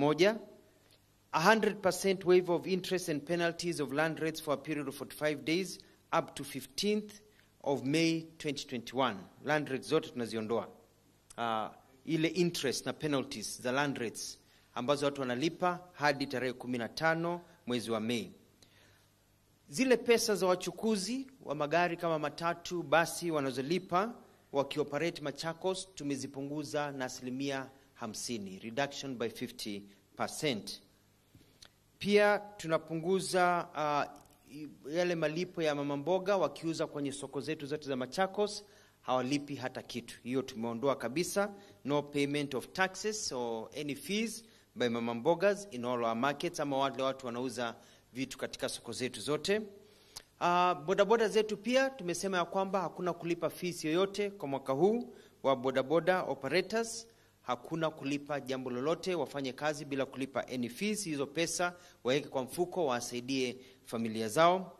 Moja, 100% waiver of interest and penalties of land rates for a period of 45 days up to 15th of May 2021. Land rates zote tunaziondoa. Ile interest na penalties za land rates ambazo watu wanalipa hadi tarehe 15 mwezi wa Mei. Zile pesa za wachukuzi wa magari kama matatu, basi wanazolipa wakioperate Machakos tumezipunguza na 50%, reduction by 50%. Pia tunapunguza yale malipo ya mama mboga wakiuza kwenye soko zetu zote za Machakos, hawalipi hata kitu. Hiyo tumeondoa kabisa, no payment of taxes or any fees by mama mbogas in all our markets, ama wale watu wanauza vitu katika soko zetu zote. Bodaboda zetu pia tumesema ya kwamba hakuna kulipa fees yoyote kwa mwaka huu wa bodaboda operators. Hakuna kulipa jambo lolote, wafanye kazi bila kulipa any fees. Hizo pesa waweke kwa mfuko, wasaidie familia zao.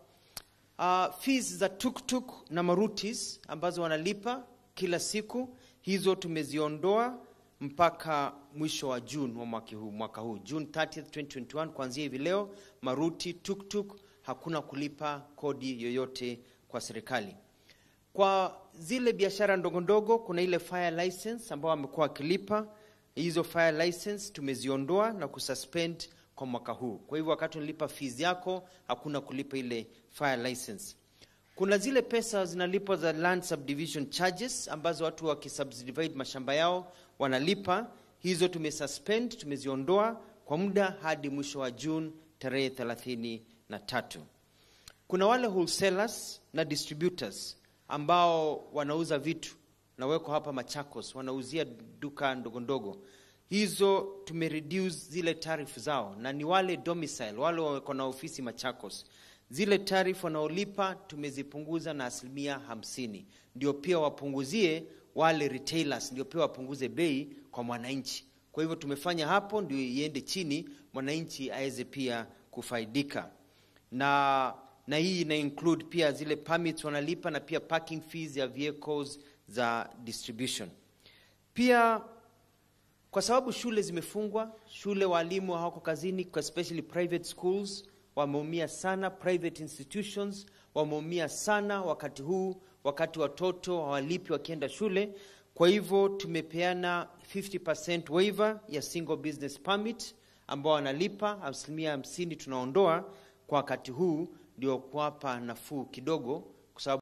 Fees za tuktuk na marutis ambazo wanalipa kila siku, hizo tumeziondoa mpaka mwisho wa June wa mwaka huu, June 30th 2021. Kuanzia hivi leo maruti, tuktuk hakuna kulipa kodi yoyote kwa serikali. Kwa zile biashara ndogo ndogo kuna ile fire license ambao wamekuwa wakilipa, hizo fire license tumeziondoa na kususpend kwa mwaka huu. Kwa hivyo wakati unalipa fees yako hakuna kulipa ile fire license. Kuna zile pesa zinalipwa za land subdivision charges ambazo watu wakisubdivide mashamba yao wanalipa, hizo tumesuspend, tumeziondoa kwa muda hadi mwisho wa June tarehe 33. Kuna wale wholesalers na distributors ambao wanauza vitu na weko hapa Machakos, wanauzia duka ndogo ndogo. Hizo tumereduce zile tariff zao, na ni wale domicile, wale wako na ofisi Machakos. Zile tariff wanaolipa tumezipunguza na 50%. Ndio pia wapunguzie wale retailers, ndio pia wapunguze bei kwa mwananchi. Kwa hivyo tumefanya hapo ndio iende chini, mwananchi aweze pia kufaidika. Na hii ina include pia zile permits wanalipa na pia parking fees ya vehicles za distribution. Pia kwa sababu shule zimefungwa, shule walimu hawako kazini, especially private schools wameumia sana, private institutions wameumia sana wakati huu, wakati watoto hawalipi wakienda shule. Kwa hivyo tumepeana 50% waiver ya single business permit ambao wanalipa 50% tunaondoa kwa wakati huu, ndio kuwapa nafuu kidogo kwa sababu